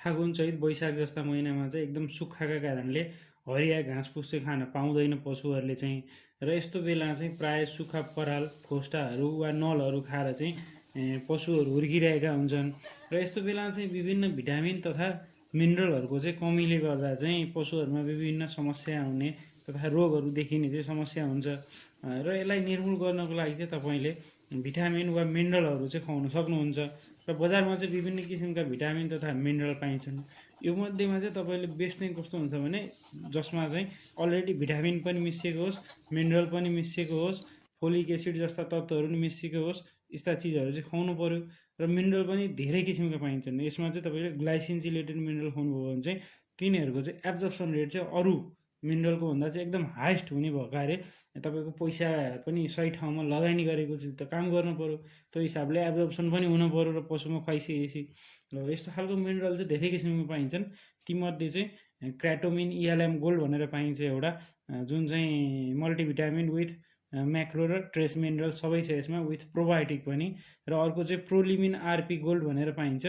फागुन चैत वैशाख जस्ता महिनामा चाहिँ एकदम सुक्खाका कारणले हरिया घाँसफुस चाहिँ खान पाउँदैन पशुहरूले चाहिँ। र यस्तो बेला चाहिँ प्राय सुक्खा पराल खोस्टाहरू वा नलहरू खाएर चाहिँ पशुहरू हुर्किरहेका हुन्छन्। र यस्तो बेला चाहिँ विभिन्न भिटामिन तथा मिनरलहरूको चाहिँ कमीले गर्दा चाहिँ पशुहरूमा विभिन्न समस्या आउने तथा रोगहरू देखिने चाहिँ समस्या हुन्छ। र यसलाई निर्मूल गर्नको लागि चाहिँ तपाईँले भिटामिन वा मिनरलहरू चाहिँ खुवाउन सक्नुहुन्छ। र बजारमा चाहिँ विभिन्न किसिमका भिटामिन तथा मिनरल पाइन्छन्। यो मध्येमा चाहिँ तपाईँले बेस्ट चाहिँ कस्तो हुन्छ भने जसमा चाहिँ अलरेडी भिटामिन पनि मिसिएको होस्, मिनरल पनि मिसिएको होस्, फोलिक एसिड जस्ता तत्त्वहरू पनि मिसिएको होस्, यस्ता चिजहरू चाहिँ खुवाउनु पऱ्यो। र मिनरल पनि धेरै किसिमका पाइन्छन्। यसमा चाहिँ तपाईँले ग्लाइसिन रिलेटेड मिनरल खुवाउनुभयो भने चाहिँ तिनीहरूको चाहिँ एब्जर्प्सन रेट चाहिँ अरू मिनरलको भन्दा चाहिँ एकदम हाइएस्ट हुने भएकाले तपाईँको पैसा पनि सही ठाउँमा लगानी गरेको चाहिँ त काम गर्नु पऱ्यो। त्यो हिसाबले एब्जर्प्सन पनि हुनु पऱ्यो र पशुमा खुवाइसकेपछि। र यस्तो खालको मिनरल चाहिँ धेरै किसिमको पाइन्छन्। तीमध्ये चाहिँ क्राटोमिन इएलएम गोल्ड भनेर पाइन्छ एउटा, जुन चाहिँ मल्टिभिटामिन विथ म्याक्रो र ट्रेस मिनरल सबै छ यसमा, विथ प्रोबायोटिक पनि। र अर्को चाहिँ प्रोलिमिन आरपी गोल्ड भनेर पाइन्छ,